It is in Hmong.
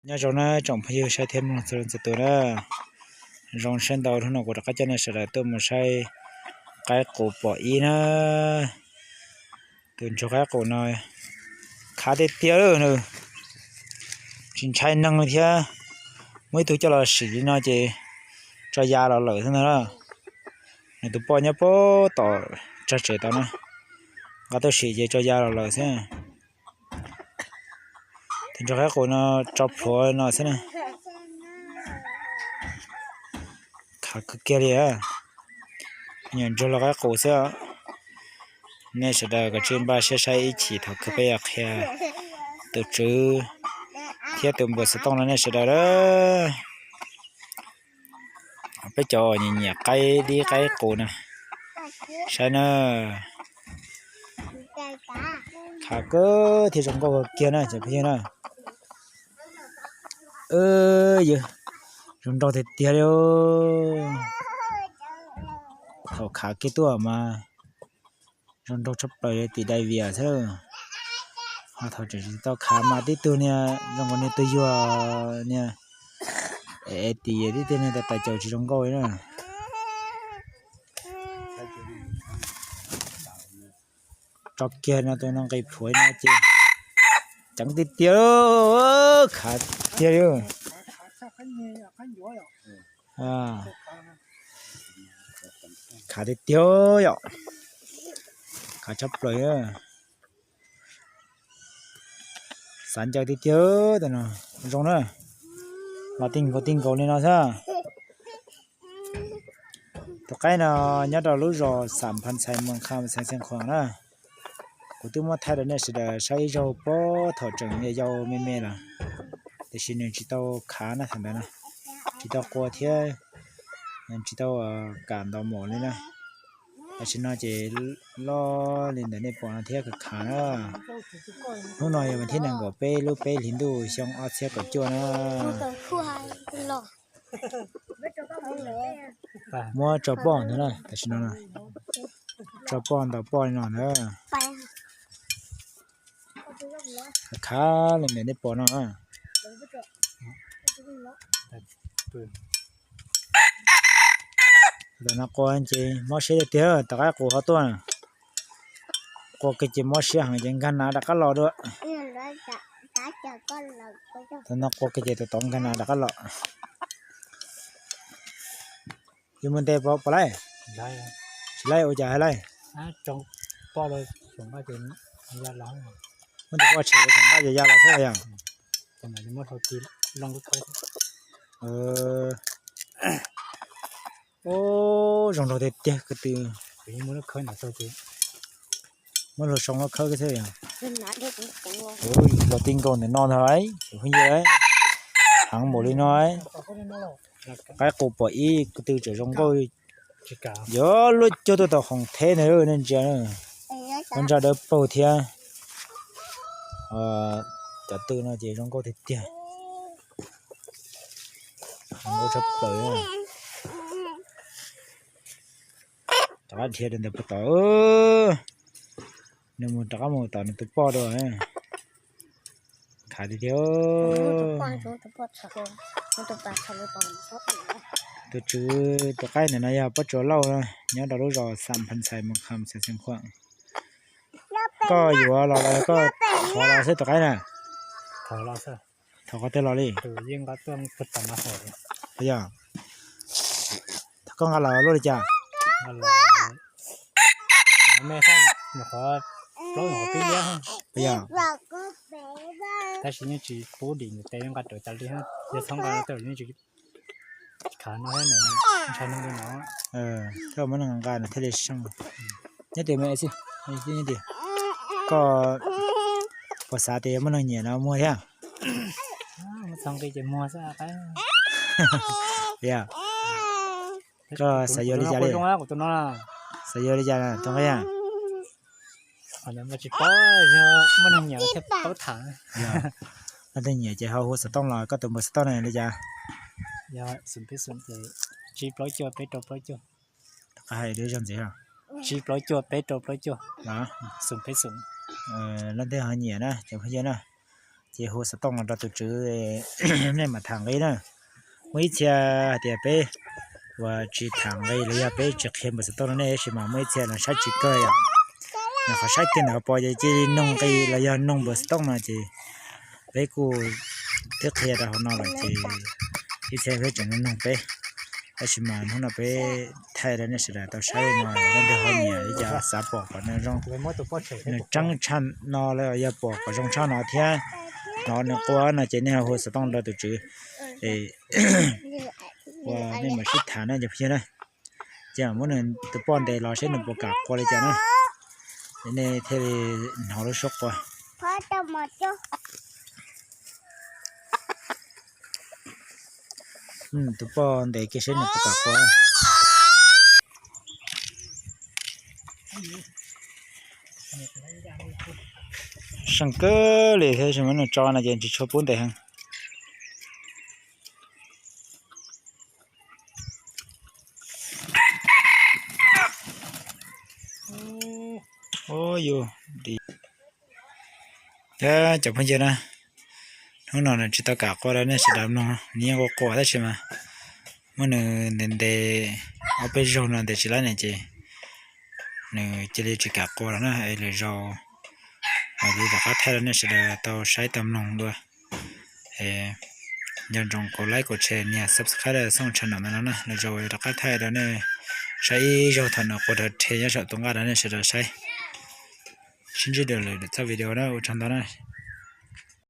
Nyob zoo na tsoom phooj ywg saib thiab mloog txhua leej txhua tus na. Zoo siab ntau hnub no kuv rov qab coj nej sawv daws tuaj mus saib qaib qus pom ib na. Tus ntsuag qaib qus no khav tiag tiag li nws, tsis ntshai neeg li thiab. Muaj ib tug coj los sim li no ces tso ya los lawm xwb ntag na. Nws tus poj nyob puag tom tsag tsev tod na, nqa tuaj sim ces tso ya los lawm xwb. Tus ntsuag qaib qus no tso plhuav no xwb na. Khav kawg kiag li. Nyuam ntsuag los qaib qus xwb. Nej sawv daws kav tsij npaj siab saib ib chim thaum kawg peb yuav qhia tus tswv thiab tus npawg xov tooj no nej sawv daws lawm. Peb cov uas nyiam nyiam qaib dib qaib qus na, saib na. Khav kawg thiab zoo nkauj kawg kiag na cov phooj ywg na. Yog zoo nraug tiag tiag li. Thaum khav kiag tuaj mas zoo nraug tshaj plaws li tim dai vias xwb. Ho thaum tseem tsis tau khav mas tib tug niag zoo nkaus niag tus yuag niag, es tim tib tug niag tais caus tsis zoo nkauj li na. Tso kiag no tus no nqis plhuav no ces ceev tiag tiag, khav tiag li. Khav tiag tiag yom. Khav tshaj plaws. Xav ncaws tiag tiag tus no. Zoo na. Los ti nkaus ti nkaus li no xwb. Tus qaib no nyob rau lub zos Xam Phas Xais, Moos Kham, xeev Xeev Khuam na. Kuv twb muab thaij rau nej sawv daws saib ib zaug puag thaum tseem yau me me lawm, tiam sis nws tsis tau khav na thaum ntawd na, tsis tau qua thiab tsis tau kam ntaus maum li na. Tam sim no ces loj li ntawm nej pom no thiab khav khav na. Hnub no yog vas thib nees nkaum peb lub peb hlis ntuj xyoo ob txhiab kaum cuaj na. Muab tso poj ntag na, tam sim no tso poj ntaus poj li no ntag. Khav li ntawm nej pom no. Tam no qua ces mob siab tiag tiag, tom qab qus ho tuaj. Qua kiag ces mob siab heev ces nkag nav rov qab los dua. Tam no qua kiag ces tus tod nkag nav rov qab los. Yus mus ntes pom laij? Tsis laij ua cas hais laij? Muab tus poj tshem los tseem nqa ces ya los xwb yog. Zoo nraug tiag tiag ko tw. Muab hlua sau los khawb kiag xwb yog. Los ti nkaus ntawm no ntag, phooj ywg, heev npaum li no. Qaib qus pom ib ko tw tseem zoo nkauj. Yuav luaj cuag tuaj tau khoom theb ntag nej ntsia. Ua ntsa dawb paug thiab. Cov tw no ces zoo nkauj tiag tiag. Zoo nkauj tshaj plaws. Rov qab dhia rau ntawm puag tod. Nws mus rov qab mus tom nws tus poj dua. Khav tiag tiag. Tus tswv tus qaib ntawm no yog Pob Tsuas Lauj, nyob rau lub zos Xam Phas Xais, Moos Kham, xeev Xeev Khuam. Koj yuav los los koj thov los xwb tus qaib na? Thov qhov twg los li? Yog, koj nqa los luaj li cas? Yog, tab sis yeej tsis pub dim nws tes, nqa raws tas li, yog txhob nqa tej yeej tsis khav no, ntshai neeg li no. Koj muab neeg nqa nws thiaj li seej. Nyob tias me xwb, nyob tias koj puas xav tias muaj neeg nyiam no muag thiab? Txhob nqi ces muag xwb. Koj xav yuav li cas li? Xav yuav li cas tus nqi? Tsis paub, yog muaj neeg nyiam thiaj paub tham. Leej twg nyiam ces ho hu xov tooj los koj tus npawb xov tooj na li cas? Yog xoom peb xoom ces tsib plaub cuaj peb rau plaub cuaj. Rov qab hais lub zog ntxiv. Tsib plaub cuaj peb rau plaub cuaj. Xoom peb xoom. Leej twg ho nyiam na cov phooj ywg na, Ces hu xov tooj los rau tus tswv, nej mam tham nqi na. Muaj ib txhia hais tias peb uas tsis tham nqi los yog peb tsis qhia npawb xov tooj rau nej, tab sis mas muaj ib txhia los saib tsis kawg yom. Nws qhov saib kiag ntawm hauv paus ces cia li noog nqi los yog noog npawb xov tooj no ces peb kuj twb qhia rau hauv no lawm ces ib txhia peb tseem noog peb. Tab sis mas hnub no peb thaij rau nej sawv daws tau saib no, leej twg ho nyiam li cas xav pom kom nws zoo, nws tseeb tshaj no los yog pom kom zoo tshaj no thiab hnov nws qua no ces nej ho hu xov tooj rau tus tswv. Ua nej mam sib tham na cov phooj ywg na. Ces muab nws tus poj ntes los seb nws puas kam qua li cas na. Es nej thiaj li hnov lub suab qua. Tus poj ntes kiag seb nws puas kam qua. Seej kawg li thiab tsis muab nws tso no ces tsis tshua pub ntes heev. Ua yus di. Cov phooj ywg na, hnub no nws tsis tau kam qua rau nej sawv daws mloog, nws yeej qua qua tab sis mas muab nws ntes ntes ob peb zaug no ntes tsis laib ne ces nws cia li tsis kam qua lawm na. Lwm zaus mam li rov qab thaij rau nej sawv daws tau saib tau mloog dua. Nco ntsoov kom like, kom share, nias subscribe rau txhooj channel no na, lwm zaus rov qab thaij rau nej saib ib zaug thaum nws qua rau rhe nyob saum tus nqaj rau nej sawv daws saib. Sib ntsib dua lwm txoj video na, ua tsaug ntau na.